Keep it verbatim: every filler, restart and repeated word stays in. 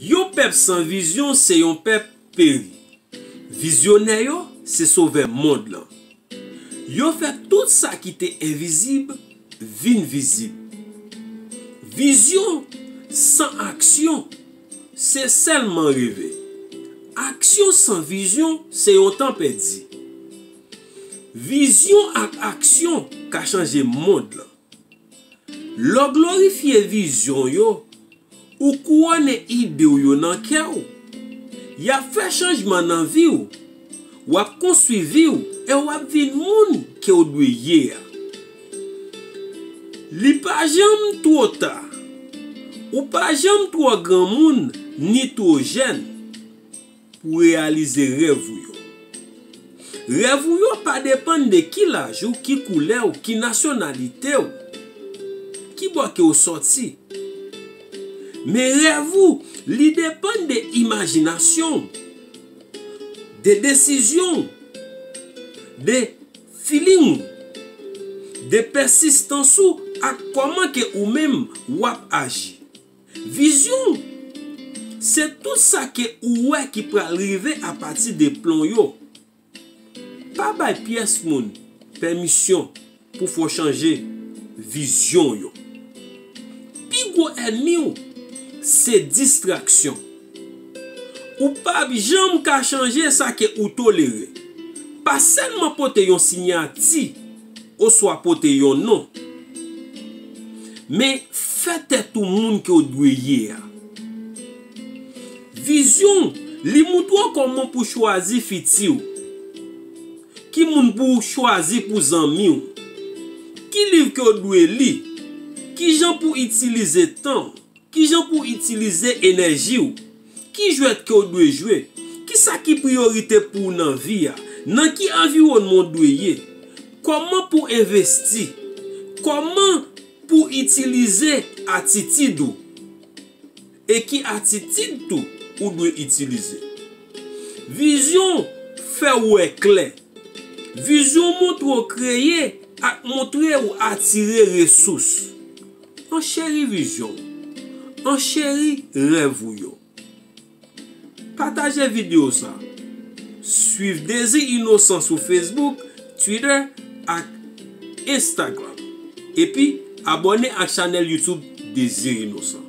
Yon pèp san vizyon se yon pèp peri. Vizyonè yo se sovè mond lan. Yo fè tout sa ki te envizib vin vizib. Vizyon san aksyon se sèlman reve. Aksyon san vizyon se yon tan pèdi. Vizyon ak aksyon ka chanje mond lan. Lè w glorifye vizyon yo, ou kouwone ide w yo nan kè w. Y ap fè chanjman nan vi w. W ap konstwi vi w e w ap vin moun ke w dwe ye a. Li pa janm twò ta. Ou pa janm twò granmoun ni twò jèn pou reyalize rèv ou yo. Rèv ou yo pa depann de ki laj ou, ki koulè w, ki nasyonalite w, ki bò ke w sòti. Men rèv ou, li depann de imajinasyon w, de desizyon w, de feeling ou, de pèsistans ou ak kòman ke ou menm w ap aji. Vizyon w, se tout sa ke ou wè ki pral rive apati de plan w yo. Pa bay pyès moun pèmisyon pou fè w chanje vizyon w yo. Pi gwo ènmi w se distraksyon. Ou p ap janm ka chanje sa ke ou tolere. Pa sèlman pote yon siyati oswa pote yon non, men fè tèt ou moun ke w dwe ye a. Vizyon w, li moutre w kòman pou chwazi fiti w. Ki moun pou w chwazi pou zanmi w. Ki liv ke w dwe li. Kijan pou w itilize tan w. Kijan pou w itilize enèji w. Ki jwèt ke w dwe jwe. Kisa ki priyorite pou w nan vi a. Nan ki anviwònman w dwe ye. Kòman pou w envesti. Kòman pou w itilize atitid ou. E ki atitid tou ou dwe itilize. Vizyon w fè w wè klè. Vizyon w montre w kreye ak montre w atire resous. Ancheri vizyon w. Ancheri rèv ou yo. Pataje videyo sa. Swiv Dezi Inosan sou Facebook, Twitter ak Instagram. Epi, abòne ak chanèl YouTube Dezi Inosan.